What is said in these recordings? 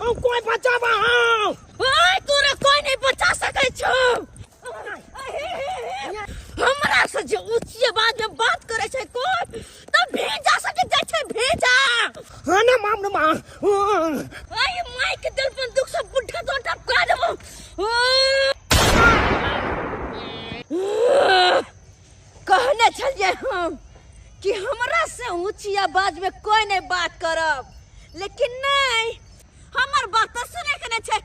हम कोई बचाबा हौ। ओए तोरा कोई नहीं बचा सकै छौ। हमरा से जे ऊँची आवाज में बात करे छै कोई त भेजा सके जाइ छै भेजा। हाँ ना माम ना माँ। आई माई के दिल पर दुख से बुढ़ा तो टपका देबो। कहने छलियै हम कि हमरा से ऊँची आवाज में कोई नहीं बात करब, लेकिन नहीं, हमर बात तो सुने के नहीं छै।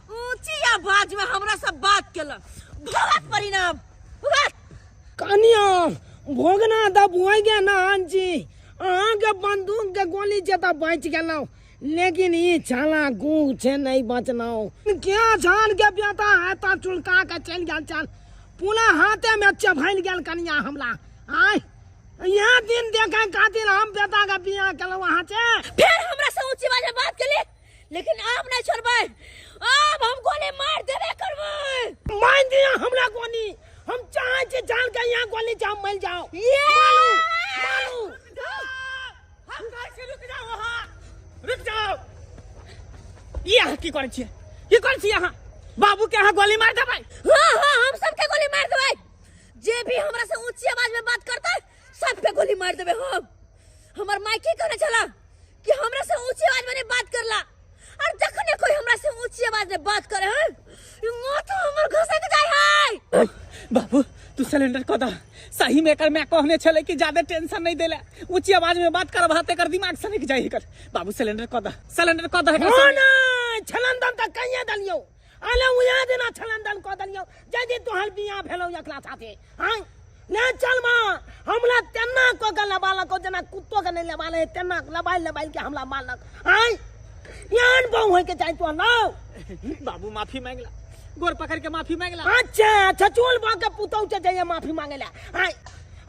ऊँची आवाज में हमरा से बात केलक, भगत परिणाम भगत। कनिया भोगना तऽ भोग गे ना जी, अहाँके बंदूक के गोली छै तऽ बचि गेलहुँ, लेकिन ई छाला गूंग छै नहीं बचलहुँ। क्या जान के बेटा है तऽ चुलका के चलि गेल छल, पूरा हाथे में चभैल गेल कनिया हमला। आय यहाँ दिन देखे खातिर हम बेटा के बियाह केलहुँ अहाँ से। फिर हमरा से ऊँची आवाज में बात केली, लेकिन आप नहीं छोड़बै, अब हम गोली मार देबे करबै। मार दिया हमरा गोली, हम चाहे छी जान के यहाँ गोली जाओ मर जाओ। ये मारू मारू। हम कहै छी रुक जाओ अहाँ, रुक जाओ। ई अहाँ की करै छियै, की करै छियै अहाँ? बाबू के अहाँ गोली मार देबै? हाँ हाँ, हम सबके गोली मार देबै, जे भी हमरा से ऊंची आवाज में बात करतै सबके गोली मार देबै हम। हमर माय की कहने छला कि हमरा से ऊंची आवाज में नहीं बात करला, और जखने कोई हमरा से ऊंची आवाज में बात करे है माथा हमर घसक जाय है। बाबू तू सिलेंडर कऽ दह। सही में एकर माय कहने छलै कि ज्यादा टेंशन नहीं देले, ऊंची आवाज में बात करब त एकर दिमाग सनक जाय एकर। बाबू सिलेंडर कऽ दह, सिलेंडर कऽ दह एकर। हाँ ना, छलंदन त कहिया दलियौ, अले उया दिना छलंदन कऽ दलियौ जाहि दिन तोहर बियाह भेलौ एकरा साथे। हाँ ने चल माँ, हमरा तेना कऽ के लबालक जेना कुत्तो के नहीं लबाले तेना लबाइल लबाइल के हमरा मारलक। आय एहन बहु होय के चाही तोहर नाव। बाबू माफी मांगला, गोर पकड़ के माफी मांगला। अच्छा अच्छा, चोल बा के पुतौ के जाइए माफी मांगे ला। आय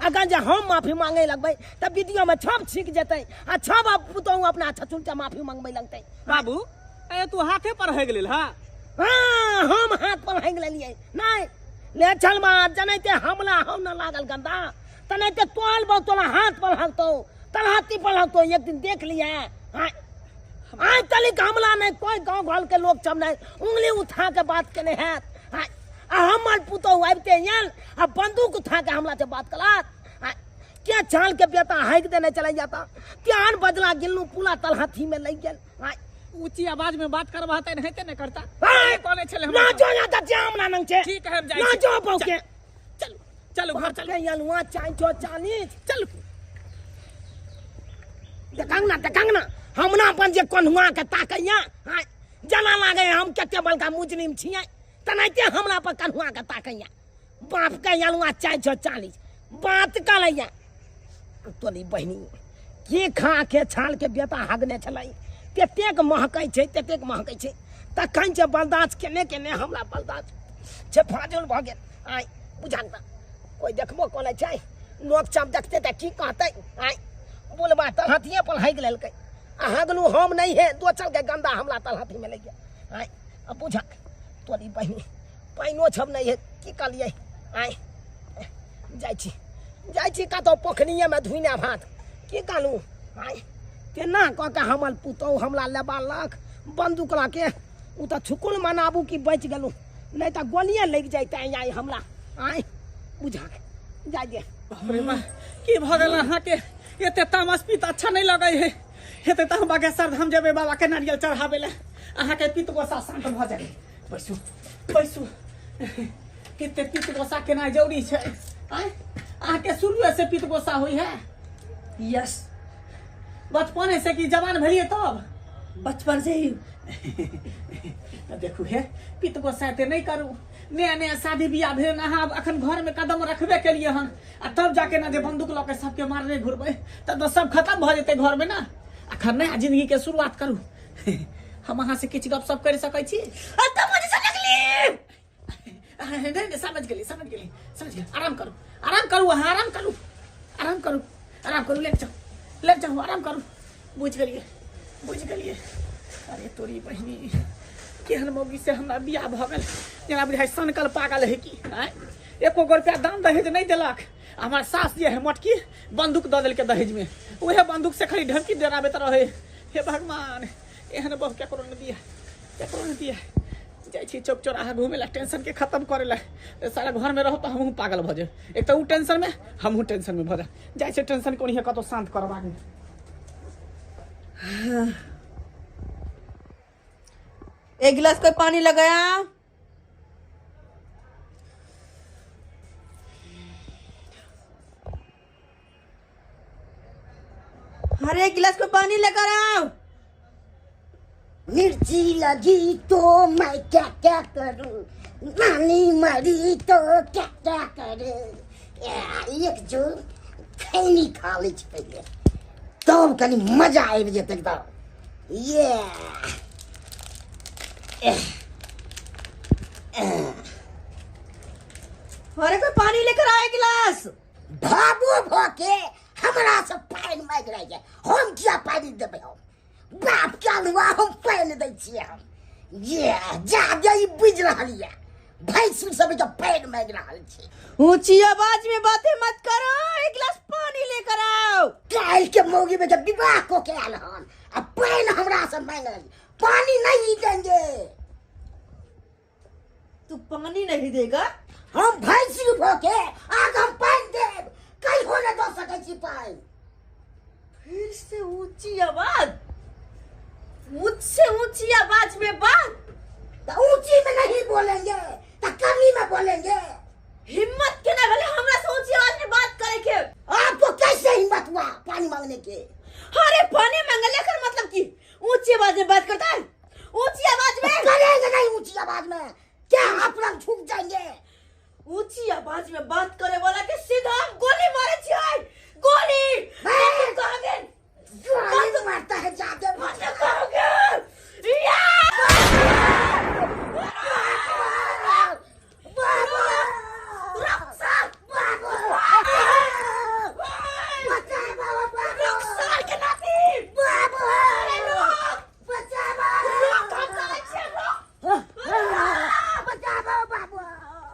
अगर जे हम माफी मांगे लगबै त वीडियो में छप छीक जेतै आ छप अब पुतौ अपना छचुल के माफी मांगबै लगतै। बाबू ए तू हाथे पर हेग लेल। हाँ हाँ, हम हाथ पर हेग लेलियै नहीं ले चल माँ, जनैते हमला हम न लागल गंदा तनैते तोहल बहु तोला हाथ पर हगतौ तलहत्ती पर हगतौ, एक दिन देख लिया। हाँ आइ तलिक हमला नहीं कोई गांव घर के लोग सब नहीं उंगली उठा के बात केने हैत। हाँ आ हमर पुतहु आबिते आयल आ बंदूक उठा के हमला से बात कलात। हाँ क्या चाल के बेटा हाइक देने चले जाता, त्यान बदला गिल्लू पूरा तलहत्ती में लग गेल। हाँ ऊंची आवाज में बात करबा त एनाहिते ने करता। हाँ, कहने छले ना हमरा। जो यहाँ त जाम ना नंग छे। ठीक है, हम जाइ ना छी। जो बहु के। चलू चलू घर चलू। के अलुआ चाय छो 40। चलू। देखांग ना, देखांग ना, हमरा अपन जे कन्हुआ के ताकैया। हाँ जना लागे हम कते बड़का मुजरिम छियै तनाहिते हमरा पर कन्हुआ के ताकैया। बाप के अलुआ चाय छो 40 बात करैया। तोरी बहिनी की खा के छाल के बेटा हगने छलै, तेतेक महकै छै तेतेक महकै छै, तखन जे बर्दाश्त केने केने हमरा बर्दाश्त छै फाजुल भऽ गेल। आय बुझल ना कोई देखबो करै छै, लोक सब देखते तऽ की कहतै। आय बोलबा तलहथिए पर हगि लेलकै आ हगलू हम नहीं है, दोसर के गंदा हमरा तलहथी में लागि गेल। आय अब बुझक तोरी बहिनी पानिओ छब नहीं है, की कहलियै। आय जाइ छी जाइ छी कतौ पोखरिए में धुइना भात, की कहलू। आय केना कऽ के हमर पुतहु हमरा लेबालक बंदूक लऽ के, ओ तऽ छुकुल मनाबू कि बचि गेलहुँ, नहीं तऽ गोलिए लागि जैतै आइ हमरा। आय बुझक जाइ दे। बाप रे बा, की भऽ गेल अहाँके? एते तामस पीत अच्छा नहीं लगै है। हेतै तऽ हम बागेश्वर धाम जेबै बाबा के नारियल चढ़ाबै लए, अहाँके पीत गोसा शांत भऽ जाय। बैसू बैसू, एते पीत गोसा केनाइ जरूरी छै? आँय अहाँके शुरुए से पीत गोसा होइ है? यस। बचपने से कि जवान भेलियै तब? बचपन से ही। देखू हे, पित गोसा एते नहीं करू। नया नया शादी बियाह भेल, अहाँ आब अखन घर में कदम रखबे केलिए हन आ तब जाके ना जे बंदूक लऽ के सबके मारने घुरबै तब तऽ सब खत्म भऽ जेतै घर में ना। अखन नया जिंदगी के शुरुआत करू। हम अहाँ से किछु गपशप कर सकै छी? आ तब मुझे समझ गेली। नहीं नहीं, समझ गेली समझ गेली समझ गेली। आराम करू आराम करू अहाँ, आराम करू आराम करू आराम करू, लेट जाउ लेट जाउ, आराम करू। बुझि गेलियै बुझि गेलियै। अरे तोरी बहिनी केहन मौगी से हमरा बियाह भऽ गेल, जेना बुझाइ सनकल पागल है की। आँय एको गो रुपया दान दहेज नहीं देलक। हमार सास जे है मोटकी बंदूक दऽ देलकै दहेज में, उहे बंदूक से खाली ढमकी डराबैत रहे। हे भगवान, एहन बहु केकरो नहि दिया। केकरो नहि दिए। जाइ छी चौक चौराहा घूमे ला, टेंशन के खत्म करे ला। सारा घर में रहो तो हमहूँ पागल भऽ जाए। एक तऽ उ टेंशन में, हमहूँ टेंशन में भऽ जाए। जाइ छै टेंशन कोनी कतौ शांत करबाक। एक गिलास कोई पानी लगाया? अरे एक गिलास को पानी लेकर आओ। मिर्ची लगी तो मैं क्या क्या करूं, नानी मरी तो क्या क्या करूं। एक जो खैनी खा लै छी पहिले, तब कनी मजा आबि जेतै एकदम। ये अरे कोई पानी लेकर आए गिलास। भाबो भ के हमरा से पानि मागि रहल छै, हम किया पानि देबै? हम बाप के अलुआ हम पानि दै छियै हम। ये जादे ई बुझि रहल यऽ, भैंसुर सब के पानि मागि रहल छै। ऊंची आवाज में बातें मत करो, एक गिलास पानी लेकर आओ। काल्हि के मौगी में जब विवाह कऽ के आयल हन आ पानि हमरा से मांगि रहल, पानी नहीं देंगे। तू पानी नहीं देगा? हम भैंसुर भऽ के आग हम पानि देब, कहियो नहि दऽ सकै छी पानि। फिर से ऊंची आवाज, मुझसे ऊंची आवाज में बात। तो ऊंची में नहीं बोलेंगे तो कमी में बोलेंगे। हिम्मत के ना भले हमरा से ऊंची आवाज में बात करे के। आपको कैसे हिम्मत हुआ पानी मांगने के? अरे पानी मांगने का मतलब की ऊंची आवाज में बात करता है? ऊंची आवाज में करेंगे नहीं। ऊंची आवाज में क्या आप लोग झुक जाएंगे? ऊंची आवाज में बात करे वाला के सीधा हम गोली मारे छियै, गोली। मैं- कहोगे गोली मारता है जाके। कहोगे या साल के नाती, अरे रुक, रुक, हम कहै छियै रुक।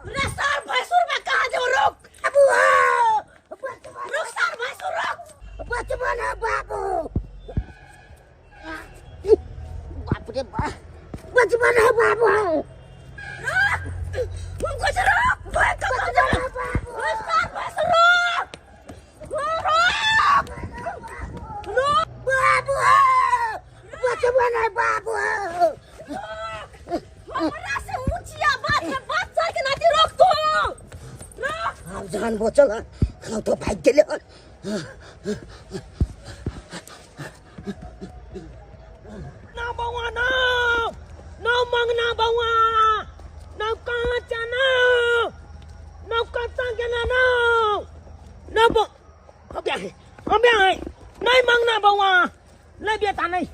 रे सार भैंसुर में कहाँ जेबो? रुक रुक सार भैंसुर रुक। बाप रे बाप, बचपन है बाबू। रुक, हम कहै छियै रुक, भाग कऽ कहाँ जेबो? रे सार भैंसुर रुक, रुक रुक बाबू, बचपन है बाबू। हमरा से ऊंची आवाज में बात सार के नाती, रोक तू, रुक। आब जान बचल हन, हम तो भागि गेलै हन। ना बौआ ना, ना मंगना बौआ ना, कहाँ जाना ना, कहाँ गेला ना ना बौ। अबे है, अबे है, नहीं मंगना बौआ, नहीं बेटा, नहीं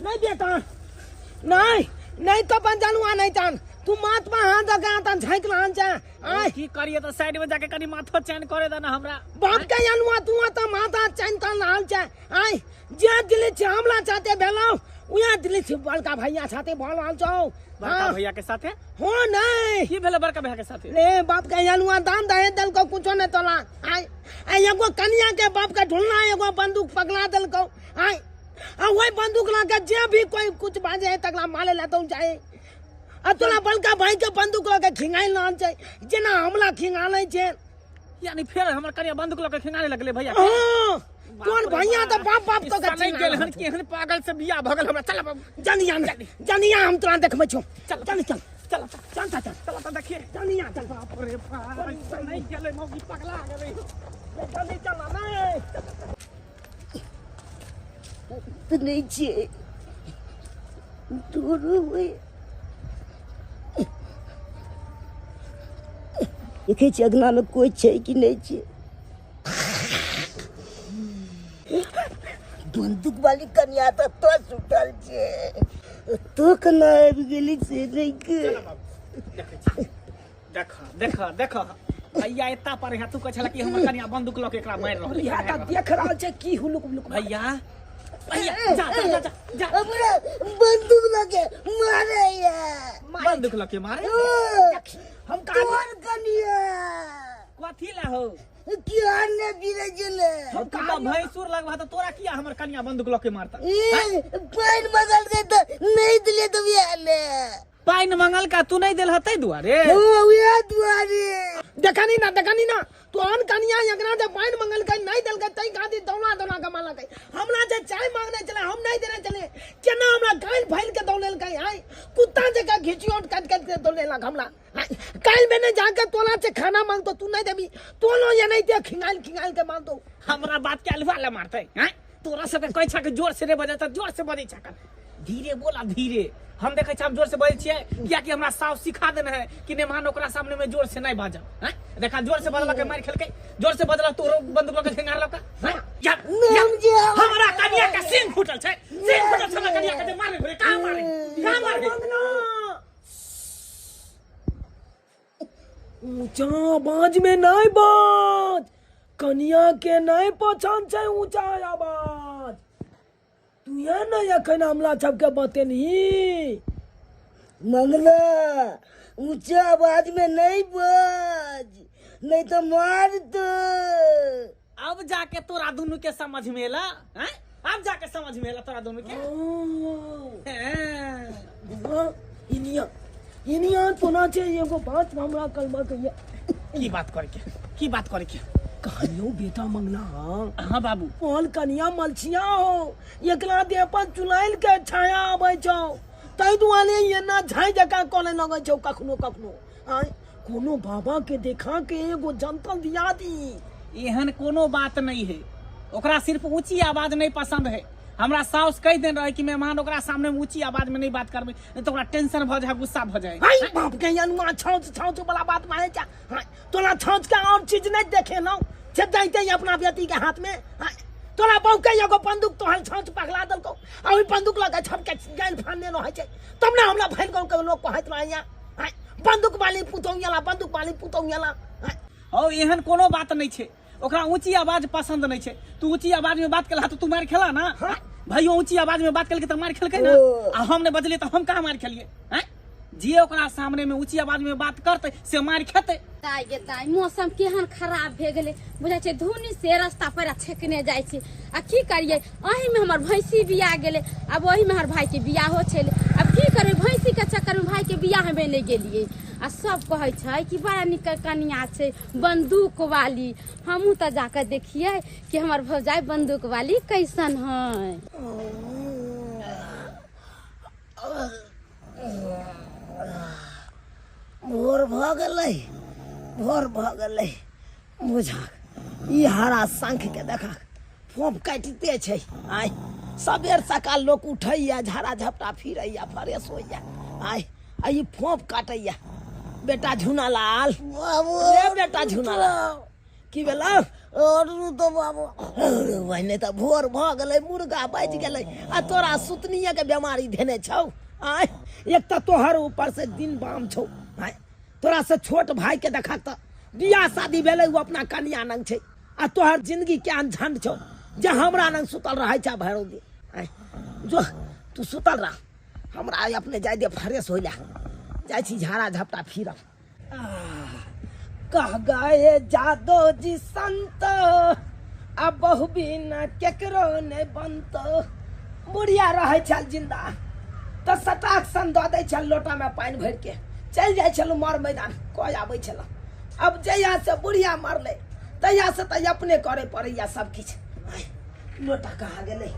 नहीं बेटा, नहीं नहीं तो बन जानुआ नहीं जान। तू माथ पर हाथ दऽ के तन झाँकि रहल छै। आय की करिए तऽ साइड में जाके कनी माथो चैन करे दे ना हमरा। बाप के अनुआ तू तऽ माथा चैन तन रहल छै। आय जे दिल्ली छै हमला चाहते भेलौ, उहे दिल्ली छै बड़का भैया साथे भऽ रहल छौ। बड़का हाँ। भैया के साथे? हो नहीं। की भेलै बड़का भैया के साथे? रे बाप के अनुआ दान दहेज देलकौ, कुछो नहीं तोला। आय आय एगो कनिया के बाप के ढूंढना, एगो बंदूक पकड़ा देलकौ। आय आ वही बंदूक ला के जे भी कोई कुछ बाजे है तकला मारे ला तो जाए। आ तोला बड़का भाई के बंदूक लऽ के खिंगाइल रहल छै, जेना हमला खिंगालै छै। यानी फेर हमर कनिया बंदूक लऽ के खिंगाने लगले भैया? हाँ, तोहर भैया तऽ बाप बाप तो के नहीं गेल हन, केहन पागल से बियाह भऽ गेल हमरा। चल बाबू। जनिया जनिया, हम तोरा देखबै छौ। चल। चल चल चल चल चल चल। चल तऽ देखिए। जनिया चल। बाप रे बाप, नहीं गेलै मौगी, पगला गेलै। जल्दी चल ना। तऽ नहि छियै तोरो होय। देखै छियै अगनामे कोइ छै कि नहि छै। बंदूक वाली कनिया तऽ तो सुतल छै, तो केना आबि गेली से नहि के। देख देख देख, भैया एता पर है, तू कहै छला कि हमर कनिया बंदूक लऽ के एकरा मारि रहल इएह है। तऽ देख रहल छै की हुलुक हुलुक। भैया भैया, जा जा जा जा जा। हमरा बंदूक लगे मारैया। बंदूक लऽ के मारे? हम कहा तोहर कनिया कथी ला हो? किया ने पीने छले तू तऽ भैंसुर लगबा तऽ तोरा किया हमर कनिया बंदूक लऽ के मारता? ए पानि बदल के तऽ नहीं दिले तो बियाह ले। पानि मंगल का तू नहीं देल हतै दुआरे? हो उहे दुआरे। देखनी ना, देखनी ना, तू आन कनिया एकरा जे पानि मंगल के नहीं देल के तई खातिर दौड़ा दौड़ा के मारलकै। हमरा जे चाय मांगने छले हम नहीं देने छले, केना हमरा गाइल फाइल के दौड़ेलकै? आय कुत्ता जकाँ घिचियोट काटि काटि के दौड़ेलक हमरा। काल्हि बेने जाके तोला से खाना मांगतो तू नहीं देबी, तोलो ये नहीं दे खिंगाइल खिंगाइल के मांगतो। हमरा बात के अलवा ले मारतै? हैं तोरा सबके कहै छक जोर से नहीं बजै त जोर से बजै छक, धीरे बोला धीरे। हम देखै छी हम जोर से बजै छियै कियाकि हमरा साउस सिखा देने है कि मेहमान ओकरा सामने में जोर से नहीं बाजब। हैं देखा जोर से बजला के मार खेलकै, जोर से बजला तोरो बंदूक लके खिंगारलक। हैं या हमरा कनिया के सिंह फूटल छै, सिंह फूटल छै हमरा कनिया के जे मारे घुरे। कहाँ मारे, कहाँ मारे? ऊंचा आवाज में नहीं बाज, कनिया के नहीं पहचान छै ऊंचा आवाज। तू ये ना एखन हमला सबके बतेलही। मंगला ऊंचा आवाज में नहीं बाज, नहीं तो मार दो। अब जाके तोरा दुनू के समझ में एला? हैं अब जाके समझ में एला तोरा दुनू के? इनिया इनिया तोना छै एगो बात हमरा कलमा कहिया। की बात करे के, की बात करे के? कहलियो बेटा मंगला। हाँ बाबू। पल कनिया मलछिया हो, एकला देह पर चुनाइल के छाया आबै छौ, ताहि दुआरे एना झाइ जकाँ करे लगै छौ कखनो कखनो। आय कोनो बाबा के देखा के एगो जंतल दिया दी। एहन कोनो बात नहीं है, ओकरा सिर्फ ऊंची आवाज नहीं पसंद है। हमरा साउस कहि देने रहे कि मेहमान ओकरा सामने में ऊंची आवाज में नहीं बात करबे, नहीं तो ओकरा टेंशन भ जाए, गुस्सा भ जाए। हाय बाप के अनुआ छौच छौच वाला बात माने जा। हाय तोरा छौच के और चीज नहीं देखेलौ, से जाइते अपना बेटी के हाथ में। हाय तोरा बहू के एगो बंदूक तोहर छौच पगला देलकौ, आ ओहि बंदूक लऽ के छपके गालि फाड़ने रहै छै, तब ने हमरा भरि गाँव के लोग कहैत रहैया हाय बंदूक वाली पुतहु एला, बंदूक वाली पुतहु एला। हौ एहन कोनो बात नहीं छै, ओकरा ऊंची आवाज पसंद नहीं छै। तू ऊंची आवाज में बात केलहा तो तू मार खेला ना? हाँ। भाइयो ऊंची आवाज में बात केलकै तऽ मार खेलकै ना? आ हम नहीं बजलियै तऽ हम कहाँ मार खेलियै? हैं जे ओकरा सामने में ऊंची आवाज में बात करतै से मार खेतै। ताइ गे ताइ मौसम केहन खराब भए गेलै, बुझाइ छै धुनी से रास्ता पर छेकने जाइ छै। आ की करियै, एही में हमर भैंसी बिया गेलै, आब ओही में हमर भाई के बियाहो छलै। आब की करबै, भैंसी के चक्कर में भाई के बियाह में नहि गेलियै। आ सब कहै छै कि बड़ा नीक कनिया छै बंदूक वाली, हमहूँ तऽ जाकऽ देखियै कि हमर भौजाइ बंदूक वाली कैसन है। भोर भऽ गेलै, भोर भऽ गेलै। बुझा ई हरा शंख के देखा फोप काटिते छै। आय सबेर सकाल लोक उठैया, झाड़ा झपटा फिरैया, फ्रेश होइया। आय आ ई फोप काटैया। बेटा झुनालाल, बाबू रे बेटा झुनालाल, की भेलौ? और तो बाबू ओहिने तऽ भोर भऽ गेलै, मुर्गा बाजि गेलै, आ तोरा सुतनिये के बेमारी धेने छौ। आय एक तऽ तोहर ऊपर से दिन बाम छौ। आय तोरा से छोट भाई के देखा तऽ बियाह शादी भेलै, ओ अपना कनिया नंग छै, आ तोहर जिंदगी के अनझंड छौ जे हमरा नंग सुतल रहै छै भरि दिन। आय जो तू सुतल रह, हमरा अपने जाय दे फ्रेश होइला, जाइ छी झाड़ा झपटा फिरब। कह गए जादो जी संत, आ बहु बिना केकरो नहि बनतो। बुढ़िया रहै छल जिंदा तऽ सटाक सन दऽ दै छल लोटामे पानि भरिके, चलि जाइ छलहुँ मर मैदान कऽ आबै छलहुँ। अब जहिया से बुढ़िया मरलै तहिया से तऽ अपने करे पड़ैया सब किछु। लोटा कहाँ गेलै,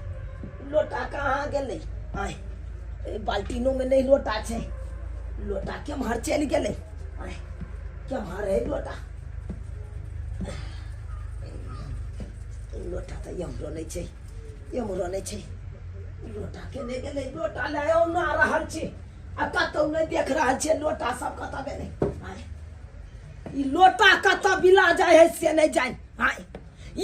लोटा कहाँ गेलै? आय बाल्टीनोमे नहि लोटा छै, लोटा केम्हर चलि गेलै? आय केम्हर है लोटा? लोटा तऽ एम्हरो नहि छै, एम्हरो नहि छै, लोटा केने गेलै? लोटा लए औना रहल छी आ कतौ नहि देख रहल छियै लोटा सब कतऽ गेलै। आय ई लोटा कतऽ बिला जाइ है से नहि जानि। आय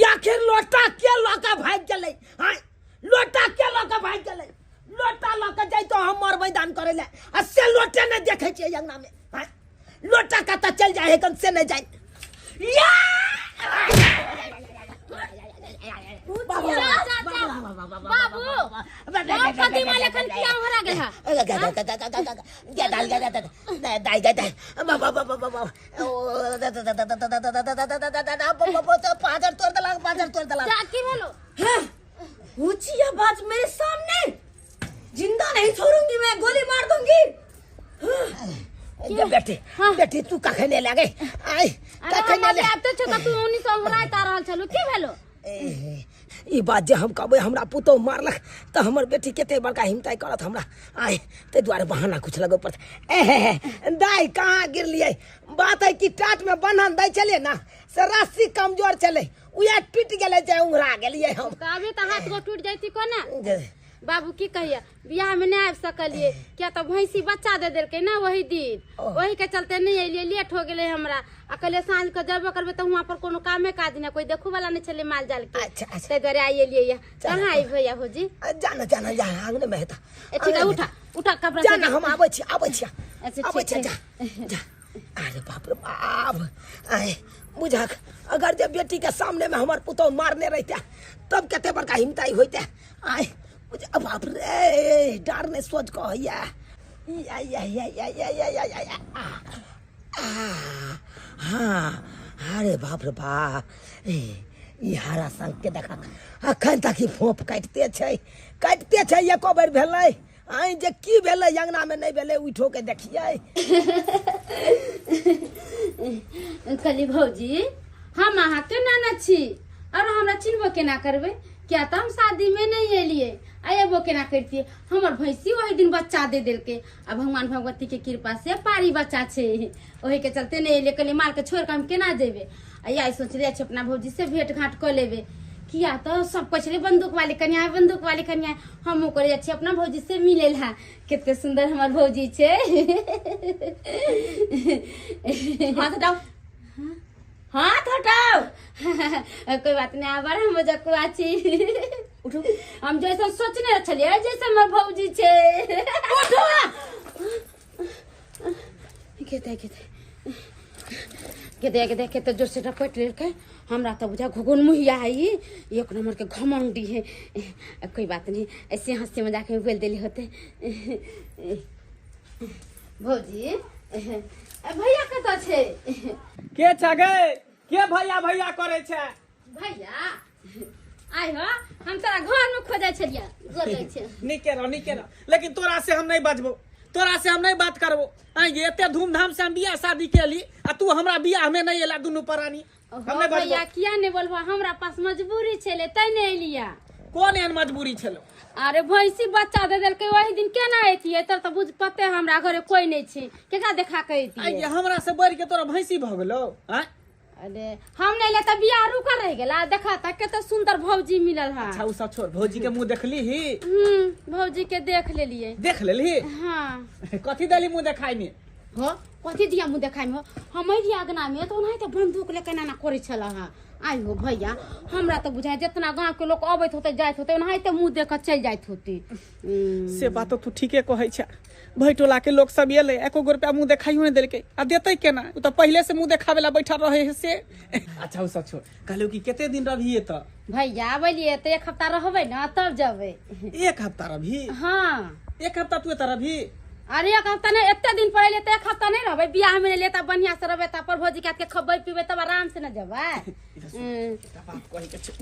आखिर लोटा के लऽ कऽ भागि गेलै? आय लोटा के लऽ कऽ भागि गेलै? लोटा लऽ कऽ जैतौ हम मर मैदान करै लए, आ से लोटे नहि देखै छियै अंगना में। आय लोटा कतऽ चलि जाइ है कन से नहि जानि। या बाबू बाप कदीमा लेखन किया भरा गेल है। पाजर तोड़ देलक, पाजर तोड़ देलक। जा की भेलो? ऊंची आवाज मेरे सामने, जिंदा नहीं छोड़ूंगी मैं, गोली मार दूंगी। बेटी बेटी तू कखने लागे आय? अरे हम कखने अभी आबते छो त तू उनी से उड़ाइत आ रहल छलू, की भेलो? ई बात जे हम कहबै हमरा पुतोह मारलक तऽ हमर बेटी कते बड़का हिमताइ करत हमरा आय, ताहि दुआरे बहाना कुछ लगबै पड़त। ए दाइ कहाँ गिरलियै? बात है कि टाट में बन्हन दै छलियै ना, से रस्सी कमजोर छलै, उएह टूटि गेलै, जे उंघरा गेलियै हम। तऽ अभी तऽ हाथ गोड़ टूटि जैती कोना? बाबू की कहिया, बियाह में नहीं आबि सकलिए, किया तऽ भैंसी बच्चा दे देलकै ना वही दिन, वही के चलते नहीं एलिए, लेट हो गेलै हमरा। आ कहलिए साँझ के जेबो करबै तऽ वहाँ पर कोनो कामे काज नहि, कोई देखो वाला नहीं छलै माल जाल के। अच्छा अच्छा। ताहि दुआरे आइ एलिए या। कहाँ अयबै भैया भौजी? जाना जाना जा, आंगने में हेता। ए ठीक है, उठा उठा कपड़ा जा ना, हम आबै छी, आबै छी। अच्छा, आबै ठीक छी। जा जा। अरे बाप रे बाप, आय बुझक अगर जे बेटी के सामने में हमर पुतोह मारने रहिते तब कते बड़का हिमताई होइते। आय बुझ, बाप रे, डर नहीं सोच कह या या या या या या या या या या आ, आ, हाँ, अरे बाप रे बाप, ए, ई हरा संग के देखा अखन तक ई फोप काटिते छै, काटिते छै, एको बेर भेलै आइ जे की भेलै अंगना में नहि भेलै, उठो के देखियै। कहली भौजी हम अहाँके नाना छी और हमरा चिन्हबो केना करबै? किया तऽ हम शादी में नहीं एलिए, आ एबो केना करतियै? हमर भैंसी वही दिन बच्चा दे देलकै आ भगवान भगवती के कृपा से पारी बच्चा छै, ओही के चलते नहीं एलिए। कहलिए माल के छोड़ के हम केना जेबै? आ आइ सोचलिए छी अपना भौजी से भेंट घाट कऽ लेबै, किया तऽ सब कहै छलै बंदूक वाली कनिया है, बंदूक वाली कनिया है। हमहूँ करे जाइ छी अपना भौजी से मिले ला। कते सुंदर हमर भौजी छै। हाथ हटाओ, हाथ हटाओ। कोई बात नहीं, आबर हम मजकुआ छी। उठो। हम जैसन सोचने छलियै जैसन हमर भौजी छै। उठो। खेते खेते के देख, केते जोर से रपटि लेलकै हमरा, तऽ बुझा घुघुन मुहिया है ई, एक नंबर के घमंडी है। कोई बात नहीं, ऐसे हंसी मजाक में बोल देली होते। भौजी, भैया कतऽ छै? के छै गे? के भैया भैया करे छै? भैया आइ हो, हम तोरा घर में खोजै छलियै, गोर छै। नीके रह, नीके रह, लेकिन तोरा से हम नहीं बजबो, तोरा से हम नहीं बात करबो। आइ ये एते धूमधाम से हम बियाह शादी केली आ तू हमरा बियाह में नहीं एला, दुनू प्राणी हम हो नहीं बजबो। भैया किया नहीं बोलबो? हमरा पास मजबूरी छलै तै नहीं एलियै। कोन एहन मजबूरी छलो? अरे भैंसी बच्चा दे देलकै वही दिन, केना एतियै? तोर तऽ बुझ पते हमरा घरे कोई नहीं छै, केकरा देखा के आइ एतियै? ये हमरा से बढ़ के तोरा भैंसी भऽ गेलो? आँय अरे हम नहीं ले तऽ बियाह रुकल रह गेला। देखा तऽ कते सुंदर भौजी मिलल है। अच्छा उ सब छोड़, भौजी के मुंह देखली ही? भौजी के देख लेलिए। देख लेली? हाँ। कथी देली मुंह देखाई में? हो कथी दिया मुंह देखाई में? हो हम अइलियै अगना में तऽ ओनाहिते बंदूक लेके एना एना करै छल हँ। आइ हो भैया, हमरा तऽ बुझाइ जितना गाँव के लोक अबैत होते जाइत होते ओनाहिते मुंह देख के चलि जाइत होते। से बात तो तू ठीके कहै छै। भई टोला के लोग सब एलै, एको गो रुपया मुंह देखाइयो नहीं देलकै, आ देतै केना? उ तऽ पहिले से मुंह देखावे ला बैठल रहे है से। अच्छा उ सब छोड़, कहलू कि कते दिन रहबिही एतऽ? भैया अबलियै तऽ एक हफ्ता रहबै ने तब जेबै। एक हफ्ता रहबही? हाँ। एक हफ्ता तू एतऽ रहबही? अरे एक हफ्ता नहीं, एते दिन पर एलियै तऽ एक हफ्ता नहीं रहबै। बियाह में एलियै तऽ बढ़िया से रहबै, तब पर भौजी के हाथ के खबै पीबै तब आराम से न जेबै। एकटा बात कहै के छै,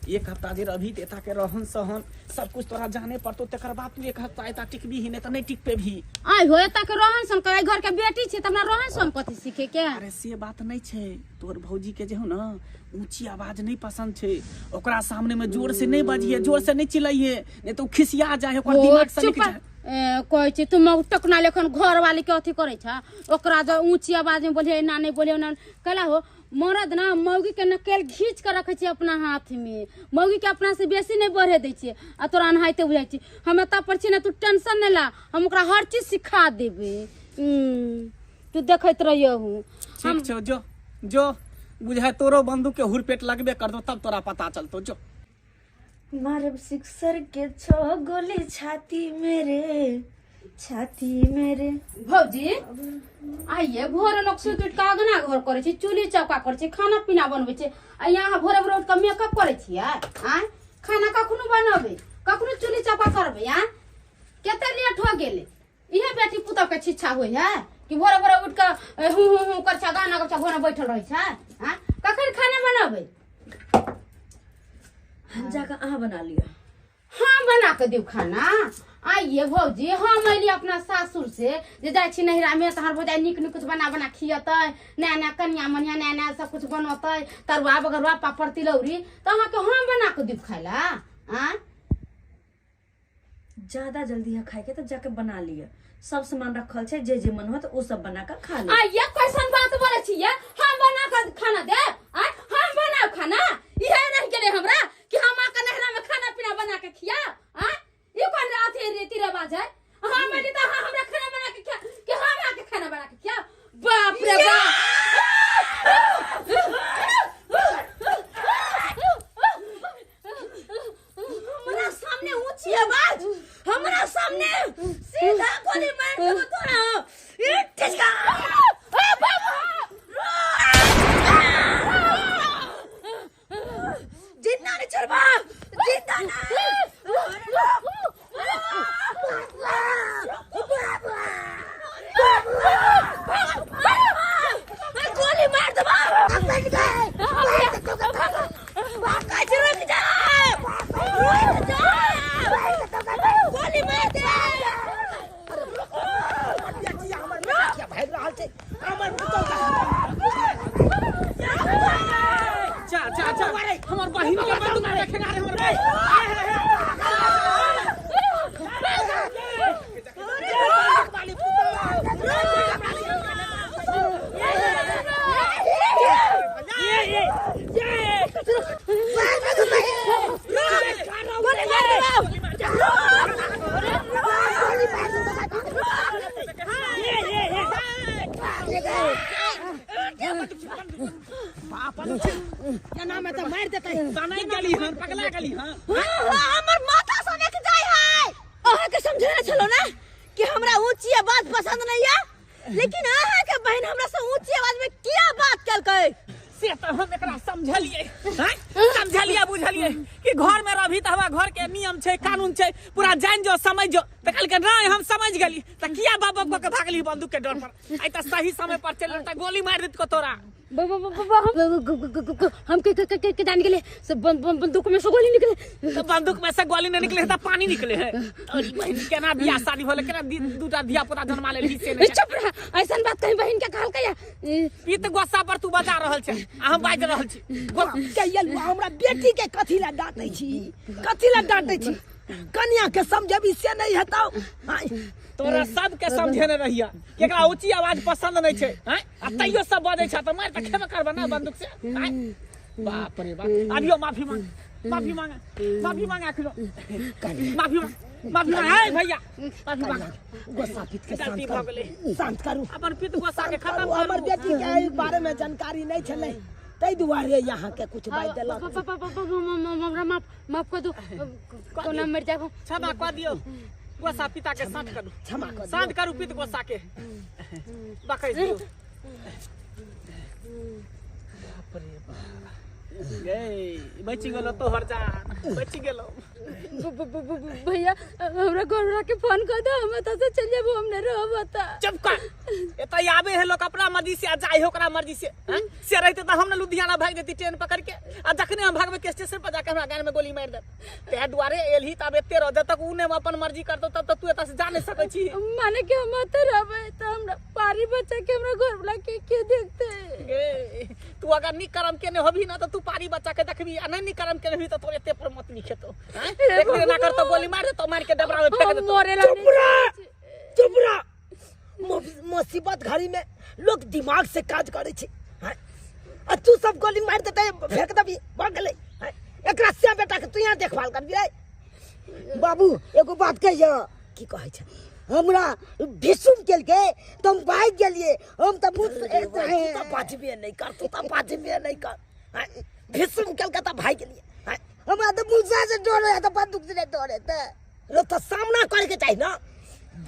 एक हफ्ता जे रहबही तऽ एतऽ के रहन सहन सब कुछ तोरा जाने पड़तौ, तकर बाद तू एक हफ्ता एतऽ टिकबही, नहि तऽ नहि टिक पेबही। आइ हो एतऽ के रहन सहन के, घर के बेटी छै तऽ हमरा रहन सहन कथी सीखे के? अरे से बात नहीं छै, तोहर भौजी के जे हो ना ऊंची आवाज नहीं पसंद छै, ओकरा सामने में जोर से नहीं बजिए, जोर से नहीं चिल्लाइए, नहीं तो खिसिया जाए, ओकर दिमाग से चुप निकल जाए। कहै छै तू टकना लेखन घर वाली के अथी करै छ, ओकरा जे ऊंची आवाज में बोलिए ना नहीं बोलिए ना कहला हो। मरद ना मौगी के नकेल घींच के रखे छै अपना हाथ में, मौगी के अपना से बेसी नहीं बढ़े दै छै। आ तोरा एनाहिते बुझाइ छै। हम एतऽ पर छी ना, तू टेंशन नहीं ला, हम ओकरा हर चीज सिखा देबै। तू देखैत रहियहु। ठीक छौ, जो जो बुझाय तोरो बंदूक के हुरपेट लगबे कर दो तब तोरा पता चलतो। जो मारब सिक्सर के 6 गोली छाती मेरे, छाती मेरे। भौजी आइए भोरे लोग सुति उठि कऽ अगना घर करै छै, चूल्ही चौका करै छै, खाना पीना बनबै छै, आ यहाँ भोरे भोरे उठि कऽ मेकअप करै छियै? आँय खाना कखनो बनबै? कखनो चूल्ही चौका करबै आ कते लेट हो गेलै। इहे बेटी पुतोह के शिक्षा होइ है कि भोरे भोरे उठ के हूँ हूँ हूँ कर छै गाना गबै छै घोड़ा बैठल रहै छै। आँ कखन खाना बनाबै? हम जाकर अहाँ बना लिअ। हाँ बना के देब खाना। आइए भौजी हम अयली अपना सासुर से जे जाइ छी नैहरा में तहन भौजाइ नीक नीक कुछ बना बना खियतै, नया नया कनिया मनिया नया नया सब कुछ बनतै, तरुआ बगरुआ पापड़ तिलौरी, तऽ अहाँके हम बना के देब खाय ला? आँ ज्यादा जल्दी है खाए के तो जाके बना लिअ, सब सामान रखल छै, जे जे मन होत ओ सब बना के खा लिअ। आइए कैसन बात बोलै छियै? हम बना के खाना देब? आँ हम बनाब खाना? इहे रहि गेलै हमरा कि हम आके नैहरा में खाना पीना बना के खिया? आँ ई कोन अथी रीति रिवाज है? हम अयली तऽ अहाँ हमरा खाना बना के खिया कि हम आके खाना बना के खिया? बाप रे बाप। हमरा सामने ऊंची आवाज, हमरा सामने सीधा गोली मार देबो तोरा। ए ठिसका। ए बाबा जिंदा नहीं छोड़बा, जिंदा नहीं। गोली मार देबो। रुक जा, रुक जा, गोली मार दे। बेटी हमर बेटा भागि रहल छै, हमर पुतोह जा जा जा हमर बहिन के बंदूक देखे ना रे हमर बहिन। एना में तऽ मारि देतै। तनै गेली हन, पगला गेली हन। हमर माथा सनक जाय है। अहाँ के समझेने छलो ना कि हमरा ऊंची आवाज पसंद नहीं है, लेकिन अहाँ के बहन हमरा से ऊंची आवाज में किया बात केलकै? से तऽ हम एकरा समझलियै, समझलियै बुझलियै कि घर में रही तऽ हमरा घर के नियम छै कानून छै पूरा जान जो समझ जो। तऽ कहलकै नहीं हम समझ गेली। तऽ किया बाप बाप के भागली बंदूक के डर पर? आइ तऽ सही समय पर चल तऽ गोली मारि देत तोरा। हम के के के जान गेले से बंदूक में से गोली निकले। तो बंदूक में से गोली नहीं निकले तो पानी निकले है। अरे बहन केना बियाह शादी होले, केना दूटा धिया पुता जन्मा लेली से नहीं। चुप रह, ऐसन बात कहीं बहन के कहल कया। पीत गुस्सा पर तू बजा रहल छै आ हम बाजि रहल छी। कहियल हमरा बेटी के कथी ला डांटै छी, कथी ला डांटै छी? कनिया के समझबी से नहीं हेतौ। तोरा सबके समझेने रहिया कि एकरा ऊंची आवाज पसंद नहीं छै, हैं? आ तैयो सब बजै छै तऽ मारि तऽ खेबे करबे ना बंदूक से, हैं? बाप रे बाप। अभियो माफी मांग, माफी मांग, माफी मांग अखनो। माफी मांग, माफी मांग। हे भैया माफी मांग। गुस्सा पीत के शांत गलती भऽ गेलै। करू, शांत करू अपन पीत गुस्सा के खत्म हमर करू। बेटी के एहि बारे में जानकारी नहीं छलै ताहि दुआरे यहाँ के कुछ बाजि देलक। हमरा माफ माफ कर दो, कोना मर जाबो। क्षमा कऽ दियौ, गुस्सा पिता के शांत करू, क्षमा कऽ दियौ। शांत करू पित गुस्सा के बकैस दियौ। बाप रे बाप। गे बचि गेलो तोहर जान, बचि गेलो। भैया हमरा घर के फोन कर दो, हम एतऽ से चल जाबो, हम नहीं रहब एतऽ। चुप कर, एतऽ आबे है लोग अपना मर्जी से आ जाए है ओकरा मर्जी से, हैं? से रहते तऽ हम ने लुधियाना भागि जेती ट्रेन पकड़ के, आ जखने हम भागबे के स्टेशन पर जाके हमरा गान में गोली मारि देत। तै दुआरे एलही तब एते रह, जब तक उ ने अपन मर्जी करतौ तब तक तू एतऽ से जा नहीं सकै छी। माने कि हम एतऽ रहबै तऽ हमरा पारी बच्चा के हमरा घर वाला के के देखते? गे तू अगर नीक कर्म केने होबही ना तऽ तू पारी बच्चा के देखबी, आ नहीं नीक कर्म केने होबही तऽ तोरे एते पर मत नहीं खेतौ, हैं? एक दिन ना करतौ गोली मार देतौ, मार के डबरा में फेंक देतौ। मरे ला चुप रह, चुप रह। मुसीबत घड़ी में लोग दिमाग से काज करे छै, हैं? आ तू सब गोली मारि देतै फेंक देबी, भऽ गेलै, हैं? एकरा से बेटा के तू यहाँ देखभाल करबी। बाबू एगो बात कहियो। की कहै छै? हमरा भीषुम केलकै तऽ हम भागि गेलियै, हम तऽ मुँह से तू तऽ बाजबे नहि कर, तू तऽ बाजबे नहि कर। भीषुम केलकै तऽ भागि गेलियै, हैं? हमरा तऽ मुसा से डर होइए तऽ बंदूक से नहि डर हेतै। रे तऽ सामना करैके चाही ने,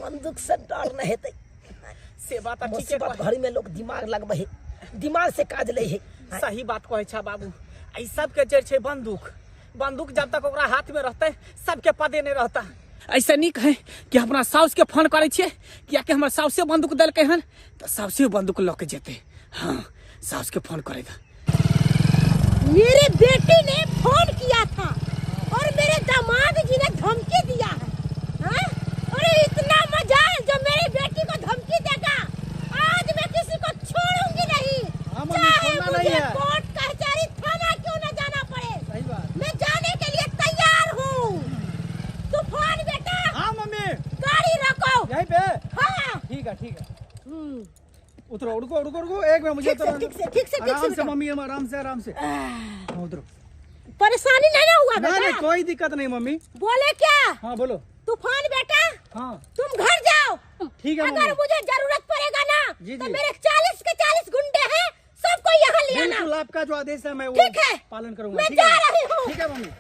बंदूक से डर नहि हेतै। से बात तऽ ठीके मुसीबत घड़ी में लोग दिमाग लगबै है, दिमाग से काज लै है। सही बात कहै छा बाबू। ई सबके जड़ छै बंदूक, बंदूक जब तक ओकरा हाथ में रहते सबके पदे नहीं रहता। ऐसे नीक है कि अपना साउस के फोन करै छियै, कियाकि हमर साउसे बंदूक देलकै हन तऽ साउसे बंदूक लऽ के जेतै। हाँ, साउस के फोन करे। मेरे बेटी ने फोन किया था और मेरे दामाद जी ने धमकी दिया है। हाँ? अरे इतना मजा है जो मेरी बेटी को धमकी देगा। आज मैं किसी को छोड़ूंगी नहीं, चाहे मुझे कोर्ट कचहरी थाना क्यों न जाना पड़े, मैं जाने के लिए तैयार हूँ। तूफान बेटा। हाँ मम्मी। गाड़ी रोको यहीं पे। हाँ ठीक है ठीक है। उतरो, रुको रुको रुको, एक मिनट मुझे ठीक से ठीक से आराम से मम्मी, हम आराम से आराम से उतरो। परेशानी नहीं ना हुआ बेटा? नहीं कोई दिक्कत नहीं मम्मी। बोले क्या? हाँ बोलो। तूफान बेटा। हाँ तुम घर जाओ। ठीक है। अगर मुझे जरूरत पड़ेगा ना जी, तो मेरे 40 के 40 गुंडे हैं, सबको यहाँ ले आना। बिल्कुल आपका जो आदेश है मैं वो ठीक है पालन करूँगा। मैं जा रही हूँ। ठीक है मम्मी।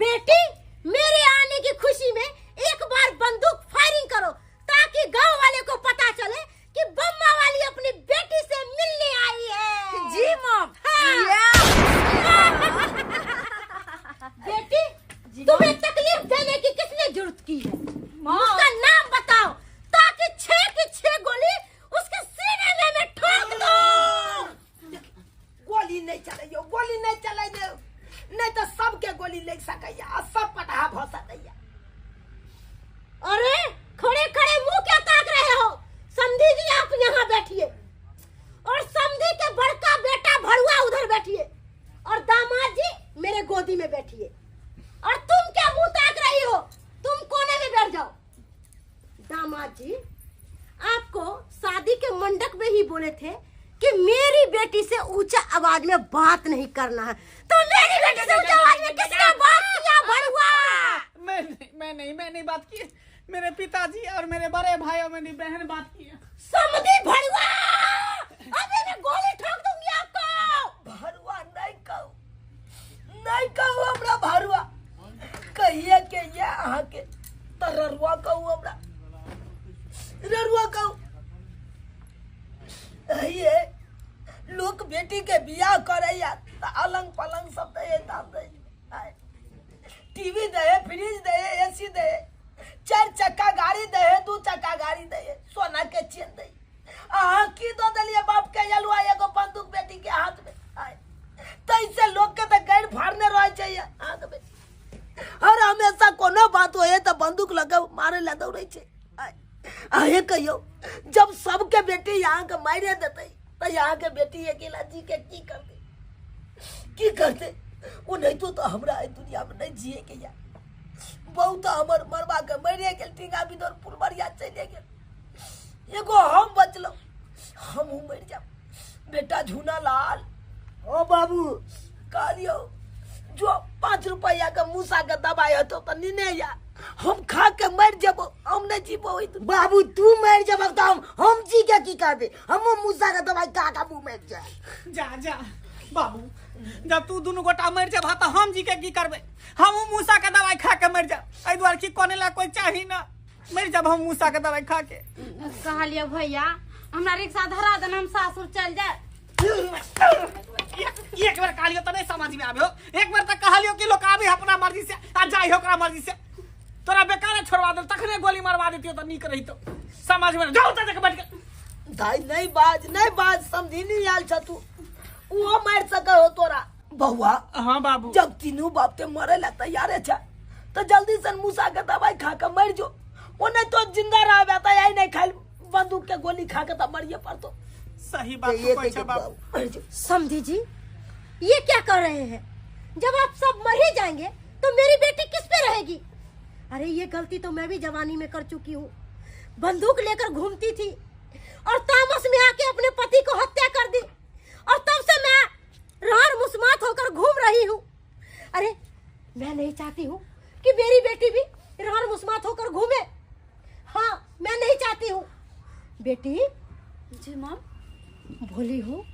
बेटी मेरे आने की खुशी में एक बार बंदूक फायरिंग करो ताकि गांव वाले को पता चले कि बम्मा वाली अपनी बेटी से मिलने आई है। जी मॉम। हाँ। बेटी तुम्हें तकलीफ देने की किसने जरूरत की है? उसका नाम बताओ ताकि 6 की 6 गोली उसके सीने में मैं ठोक दूं। गोली नहीं चले, गोली नहीं चले, नहीं तो सबके गोली लग सकैया, सब पटहा भ सकैया। अरे खड़े खड़े मुंह क्या ताक रहे हो? समधी जी आप यहाँ बैठिए और समधी के बड़का बेटा भरुआ उधर बैठिए और दामाद जी मेरे गोदी में बैठिए। और तुम क्या मुंह ताक रही हो? तुम कोने में बैठ जाओ। दामाद जी आपको शादी के मंडप में ही बोले थे कि मेरी बेटी से ऊंचा आवाज में बात नहीं करना है, तो मेरी बेटी से ऊंचा आवाज में किसने बात किया भरुआ? मैं नहीं बात की, मेरे पिताजी और मेरे बड़े भाई और मेरी बहन बात की। समधी भरुआ अभी मैं गोली ठोक दूंगी आपको। भरुआ नहीं कहू, नहीं कहू हमरा भरुआ, कहिए के ये अहाँ के तररुआ कहू, हमरा ररुआ कहू। ये लोग बेटी के बियाह करैया त अलंग पलंग सब दे, दाम दे, टीवी दे, फ्रिज दे, एसी दे, 4 चक्का गाड़ी दे, 2 चक्का गाड़ी दे, सोना के चेन दे। अहाँ की दो दिलिए बाप के अलुआ एगो बंदूक बेटी के हाथ में। तैसे लोग के तो गैर फाड़ने रहे छै अहाँ के बेटी। हर हमेशा कोनो बात होए तो बंदूक लगे मारे ला दौड़े छै। अहे कहियो जब सबके बेटी यहाँ के मारे देते तो यहाँ के बेटी अकेला जी के की करते, की करते? वो नहीं तो हमरा दुनिया में नहीं जिए के या बहुत हमर मरवा के मरे गेल, टींगा बिदोर पुलबरिया चले गेल, एगो हम बचलो, हमहूँ मर जाब। बेटा झूना लाल ओ बाबू कहलियो जो 5 रुपया के मूसा के दवाई हतो तो नीने या, हम खा के मर जबो, हम नहीं जीबो। बाबू तू मर जब तो हम जी के की करबे? हम मूसा के दवाई खा के मुंह मर जाए। जा जा बाबू, जब तू दुनू गोटा मर जब तो हम जी के की करबे? हम मूसा के दवाई खा के मर जाब। एहि दुआरे की कोने ला कोई चाही ना, मर जब हम मूसा के दवाई खा के। कहलियो भैया हमरा रिक्शा धरा देना, हम सासुर चल जाए। एक बार कहलियो तो नहीं समझ में आबे, एक बार तो कहलियो कि लोग आबे अपना मर्जी से आ जाई ओकरा मर्जी से। तोरा बेकार छोड़वा दे तखने गोली मारवा देतियो तो नीक रहितो। समझ में जाओ त देख बैठ के। दाई नहीं बाज, नहीं बाज, समझी नहीं आयल छ तू, वो मार सके हो तोरा बउआ। हाँ बाबू। जब तीनों बाप ते मरे ला तैयार छ तो जल्दी से मूसा के दवाई खा के मर जो, वो नहीं तो जिंदा रहबे त आई नहीं खाइल बंदूक के गोली खा के त मरिए पड़तो। सही बात तो कोई छ बाबू। समधी जी ये क्या कर रहे हैं? जब आप सब मर ही जाएंगे तो मेरी बेटी किस पे रहेगी? अरे ये गलती तो मैं भी जवानी में कर चुकी हूँ, बंदूक लेकर घूमती थी और तामस में आके अपने पति को हत्या कर दी और तब से मैं रार मुस्मात होकर घूम रही हूँ। अरे मैं नहीं चाहती हूँ कि मेरी बेटी भी रार मुस्मात होकर घूमे। हाँ मैं नहीं चाहती हूँ। बेटी जी माम। बोली हूँ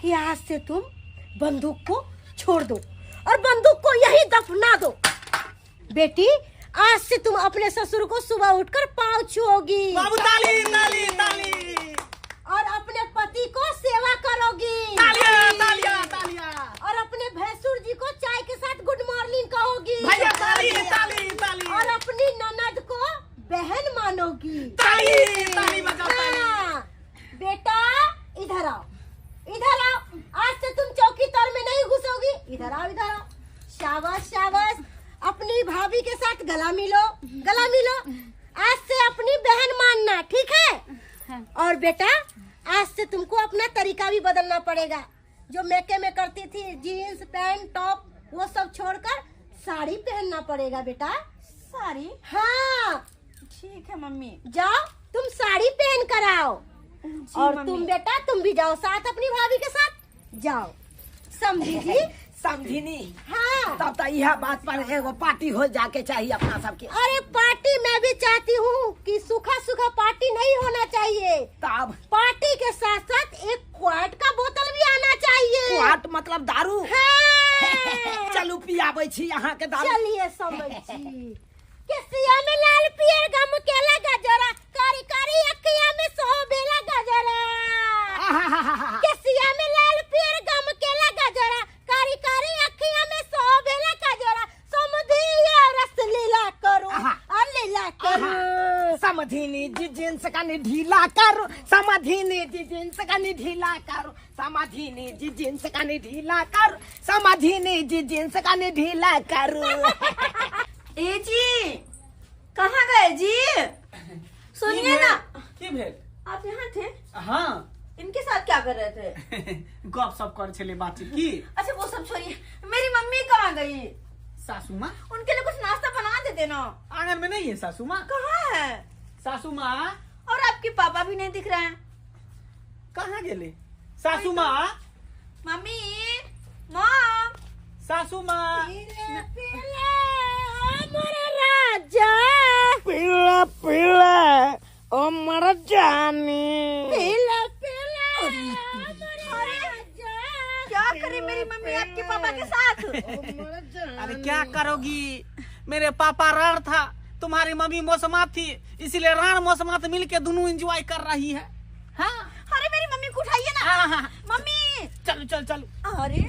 कि आज से तुम बंदूक को छोड़ दो और बंदूक को यही दफना दो। बेटी आज से तुम अपने ससुर को सुबह उठकर पाँव छुओगी। बाबू ताली ताली ताली। और अपने पति को सेवा करोगी। तालियां तालियां तालियां। डार्लिंग कहोगी। भैया ताली ताली ताली। और अपनी ननद को बहन मानोगी। ताली ताली बजाओ ताली। हाँ, बेटा इधर आओ, इधर आओ, आज से तुम चौकी तर में नहीं घुसोगी। इधर आओ, इधर आओ, शाबाश शाबाश। अपनी भाभी के साथ गला मिलो, गला मिलो। आज से अपनी बहन मानना, ठीक है? हाँ। और बेटा आज से तुमको अपना तरीका भी बदलना पड़ेगा। जो मेके में करती थी जीन्स पैंट टॉप वो सब छोड़कर साड़ी पहनना पड़ेगा बेटा। साड़ी? हाँ ठीक है मम्मी। जाओ तुम साड़ी पहन कर आओ। और तुम बेटा तुम भी जाओ साथ अपनी भाभी के साथ जाओ। समझी जी? समझिनी। हाँ। तब तो यह बात पर एगो पार्टी हो जाके चाहिए अपना सबके। अरे पार्टी मैं भी चाहती हूँ कि सूखा सूखा पार्टी नहीं होना चाहिए। तब पार्टी के साथ साथ एक क्वार्ट का बोतल भी आना चाहिए। क्वार्ट मतलब दारू? हाँ। चलू पियाबै छी यहाँ के दारू। चलिए समझ जी। केसिया में लाल पियर गम केला गजरा, कारी कारी अखिया में सोभेला गजरा। केसिया में लाल पियर गम केला गजरा, कारी कारी अखिया में सोभेला गजरा। समुधिया रस लीला करो और लीला करो। समधिनी जी जींस कनी ढीला करो, समधिनी जी जींस कनी ढीला करो, समधिनी जी जींस कनी ढीला करो, समधिनी जी जींस कनी ढीला करो। ए जी कहाँ गए जी? सुनिए ना। की भेल? आप यहाँ थे? हाँ। इनके साथ क्या कर रहे थे? गप सप कर छले बातचीत की। अच्छा वो सब छोड़िए, मेरी मम्मी कहाँ गई? सासू माँ। उनके लिए कुछ नाश्ता बना देते ना। आंगन में नहीं है सासू माँ। कहाँ है सासू माँ? और आपके पापा भी नहीं दिख रहे हैं। कहाँ गेले सासू माँ? मम्मी, मॉम, सासू माँ। राजा पीला पीला ओ मर जानी। पीला पीला राजा। क्या करे मेरी मम्मी आपके पापा के साथ? अरे क्या करोगी, मेरे पापा राण था, तुम्हारी मम्मी मौसमा थी, इसीलिए राण मौसमात मिल के दोनों एंजॉय कर रही है। हाँ। अरे मेरी मम्मी को उठाइए ना। हाँ, हाँ। मम्मी चलो चलो चलो। अरे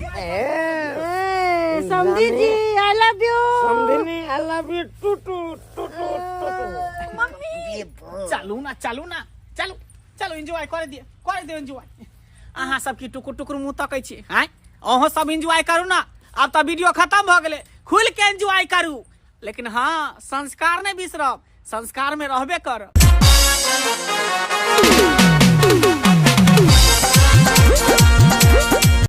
समधी जी I love you. समधिनी I love you to to to to to. Mummy चलू ना, चलू ना, चलू चलू, एंजॉय कर दिए, कर दिए एंजॉय। अहाँ सबकी टुकुर टुकुर मुँह तकै छी। आँय अहाँ सब एंजॉय करू ना। अब तो वीडियो खत्म भ गेलै, खुल के एंजॉय करू, लेकिन हाँ संस्कार नहीं बिसरब, संस्कार में रहबे करब।